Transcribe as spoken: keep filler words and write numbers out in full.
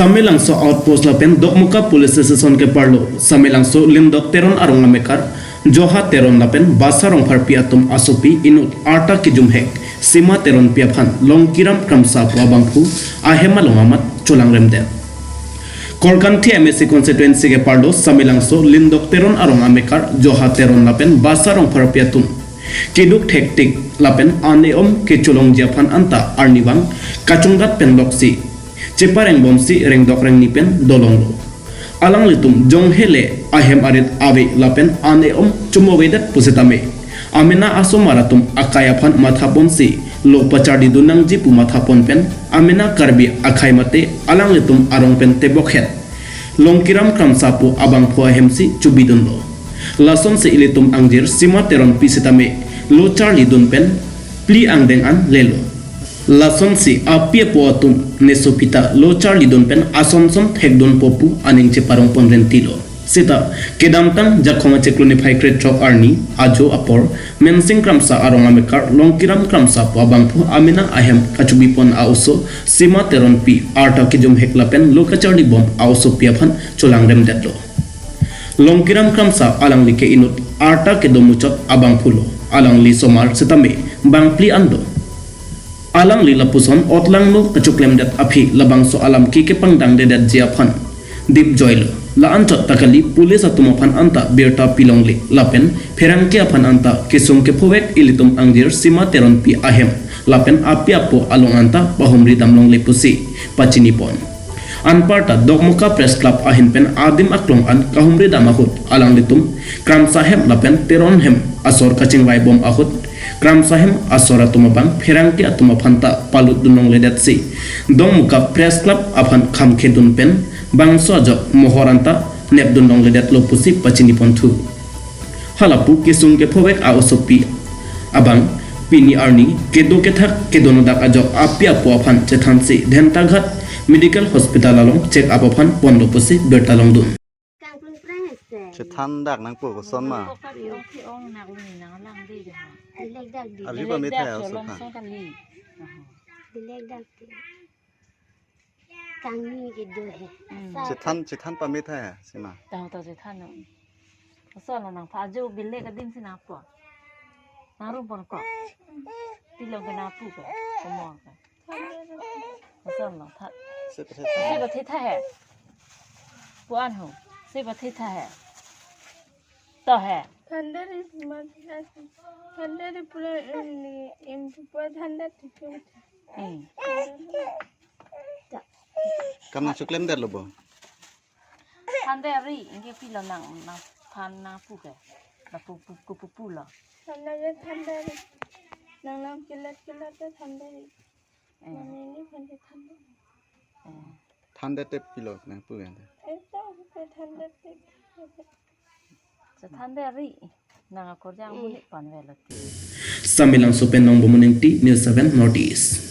Samelangso outpost lapen Dokmoka police station keparlo Samelangso Lindok Teron arong amekar Joha Teron lapen Basa Rongpharpi atum asopi inut arta kejumhek Sima Teronpi aphan Longkiram Kramsa pu abangphu ahem along amat cholangremdet. Korkanthi M A C constituency keparlo Samelangso Lindok Teron arong amekar Joha Teron lapen Basa Rongpharpi atum keduk thektik lapen an-e-om kecholongji aphan anta arnivang kachongdat pen loksi cheparengbomsi rengdok rengni pen dolonglo. Alanglitum jonghele ahem arit ave lapen an-e-om chomovedet pusitame amena asomar atum akai aphan mathaponsi lo pacharlidun nangji pu mathapon pen amena Karbi akhei mate alanglitum arong pen tebokhet Longkiram Kramsa pu abangphu ahemsi chobidunlo. Lasonsi ilitum angjir Sima Teronpi sitame lo charlidun pen phli angdeng an lelo. Lasonsi api apo atum nesopi ta lo charlidun pen asonson thekdunpo pu aning cheparongpon rentilo. Seta kedamtang Jakhong achiklo niphai krethrok arni ajo apor Mensing Kramsa arong amekar Longkiram Kramsa pu abangphu amena ahem kachobipon a-oso Sima Teronpi arta kejumhek lapen lo kacharlibom a-osopi aphan cholangremdetlo. Longkiram Kramsa alangli ke inut arta kedo muchot abangphulo. Alangli somar sitame bangphli anlo. Alangli lapuson otlangno kachoklemdet aphi labangso alam ke kepangdangdedetji aphan dipjoilo. La-anchot ta kali police atum aphan anta birta pilongle lapen pherangke aphan anta kesung kephovek ilitum angjir Sima Teronpi ahem lapen api apo along anta pahumri damlongle pusi pachinipon. Anparta Dokmoka Press Club ahin pen adim aklong an kahumri dam ahut alanglitum Kramsa hem lapen Teron hem asor kachingvaibom ahut Kramsa hem asor atum abang pherangke atum aphan ta palutdun longledetsi Dokmoka Press Club aphan khamkhedun pen bangso ajok mohor anta nepdun longledetlo pusi pachiniponthu. Halapu kesung kephovek a-osopi abang pini arni kedo kethak kedonodak ajok api apo aphan chethansi Dhentaghat Medical Hospital along check up aphan ponlo pusi birta longdun. Kangklung prang ese. Chethan dak nangpo koson ma. Kok kari ong ki ong nak luni nang lang di de ha. Dilek dak di. Abi pamit hai, dilek dak aso solo phan. Song kali. Dilek dak di. Kangni kedo he. Hmm. Sa. Chethan, chethan pamit hai, Sima. Tahu tahu chethan no. Asol nangpha ajo bilek adim si nangpo. Nang rumpon ko. Tilong ke nangpu ko. Komo ko. Asol nangpha. Se pathe tha. Se pathe tha he. Puan ho. Se pathe tha he. To he. Thanda ri puma thanda ri pura em ni em puma thanda thik. Hmm. Kam nangchoklemdetlo bo? Thanda ri, ingke pilo nang, nangphan nangpu ke. Lapu pu, pu, pu, pulo. Thanda ri, thanda ri. Nang nang kilat kilat ke thanda ri. Eh. Nang ini phan ke thanda. Eh. Thanda te pilo nangpu ke. Eh, to ke thanda te. Chethan de ri, nang akorjang, mm, bulik pan velo ti. Samelangso pen Nongbom Englengti, News seven North East.